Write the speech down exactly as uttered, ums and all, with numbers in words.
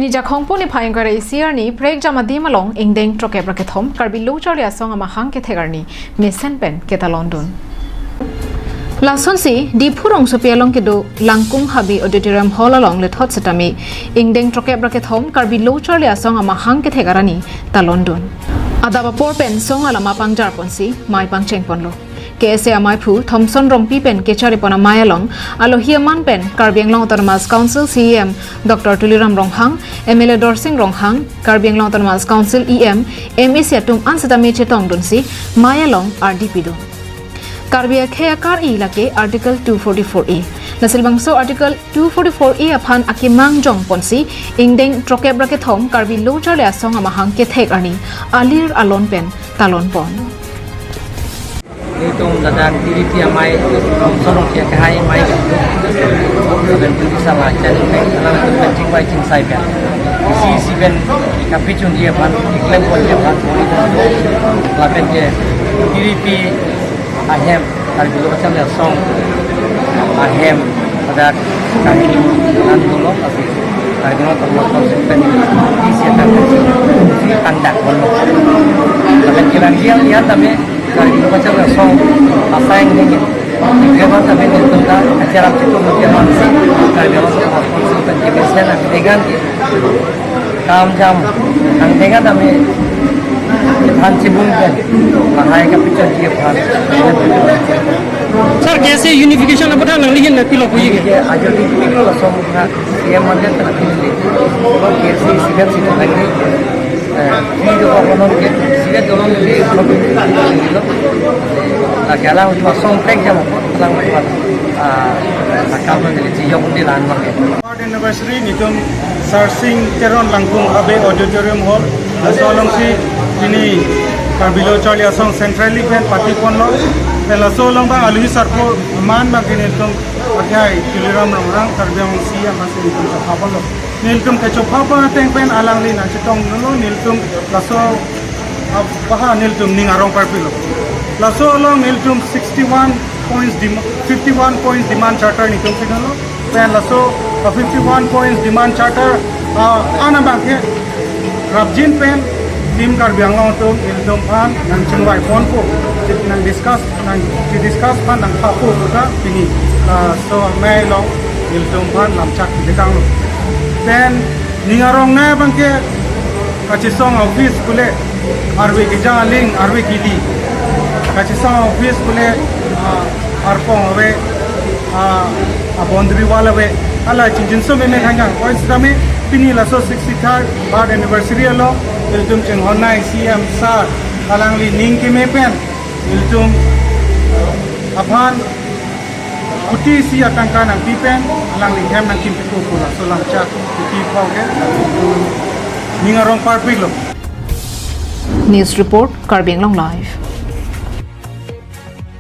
Nijakhong puni phai ingkoi ra isi arni prekjam adim along ingdeng throkep ra kethom Karbi Lo Charli Asong amahang kethek arni mesen pen ketalon dun. Lasonsi Diphu rongsopi along kedo Langkung Habe Auditorium Hall along lethot setame ingdeng throkep ra kethom Karbi Lo Charli Asong amahang kethek arni talon dun. Adap apor pen song alama pangjar ponsi mei pangcheng ponlo. K S A amaiphu Thomson Rongpi pen kechari pon amei along alohi aman pen Karbi Anglong Autonomous Council C E M Doctor Tuliram Ronghang, M L A Dorsing Ronghang, Karbi Anglong Autonomous Council E M, M A C atum an setame chetong dunsi mei along ardi pidun. Karbi akhei akar-i lake Article two forty-four A. Lasi labangso Article two forty-four A aphan akemang jong ponsi ingdeng throkep ra kethom Karbi Lo Charli Asong amahang kethek arni alir alon pen talon pon. Nelitum ladak T D P amei, Thomson Rongpi akehai amei, lapen police alangtum pen chingvai chingsai pen, isi isi pen kapachunji aphan, keklem ponji aphan, lapen ke T D P ahem, Karbi Lo Charli Asong ahem, ladak kami nan dolo, tapi Karbi Lo Charli Asong pen isi pen isi tangdak ponlo. Lapen kelang dia lihat tapi Karbi Lo Charli Asong asai ini. Dia kan tapi nelitum ta acara cukup mungkin masih Karbi Lo Charli Asong pen kemesen angdeng an ke. Kam jam angdeng an tapi kethan chibung pen. Lahai kapachunji aphan. Sir, K S A unification apot nangli ahin nangpilo puji ke? Ke ajo di pilo laso mukha C M mandal tengah pilih. Ke si sigan si tengah ini. Eh, ini juga konon ke sigan konon ke konon ke. Lagi alang cuma sompek jam alang cuma, ah, akam ke si jok di lan mang ke. Third anniversary nelitum Sarsing Teron Langkung Habe Auditorium Hall, laso alongsi pini Karbi Lo Charli Asong Centrally pen pati ponlo. Pen laso along bang alohi sarpo aman bang ke nelitum akhei Tuliram Ronghang Karbi Anglong C E M aphansi nelitum chopha ponlo. Nelitum kechopha pon ateng pen alangli nangchetong dunlo, nelitum laso, ah, baha nelitum ning arong parpilo. Laso along nelitum sixty-one points dem-, fifty-one points demand charter nelitum pidunlo. Pen laso, ah, fifty-one points demand charter, ah, an abang ke rapjin pen Team Karbi Anglong atum ilitum aphan nangchingvai ponpo, nang discuss, nang discuss aphan nangpapo puta pini, ah, laso amei along ilitum aphan lamchak dikanglo. Then ning arong na abang ke kachesong office pule arve kejang aling arve kili. Kachesong office pule, ah, arpong ave, ah, a boundary wall ave. Hala chingchinso meme khangjang. Oi sitame pini laso sixty-third birth anniversary along ilitum chinghonnei C M sir alangli ning keme pen ilitum aphan kuti isi atangka nangpi pen alangli hem nangkimpipo pu laso lamchak kuti pau ke ning arong parpiklo. News report, Karbi Anglong Live.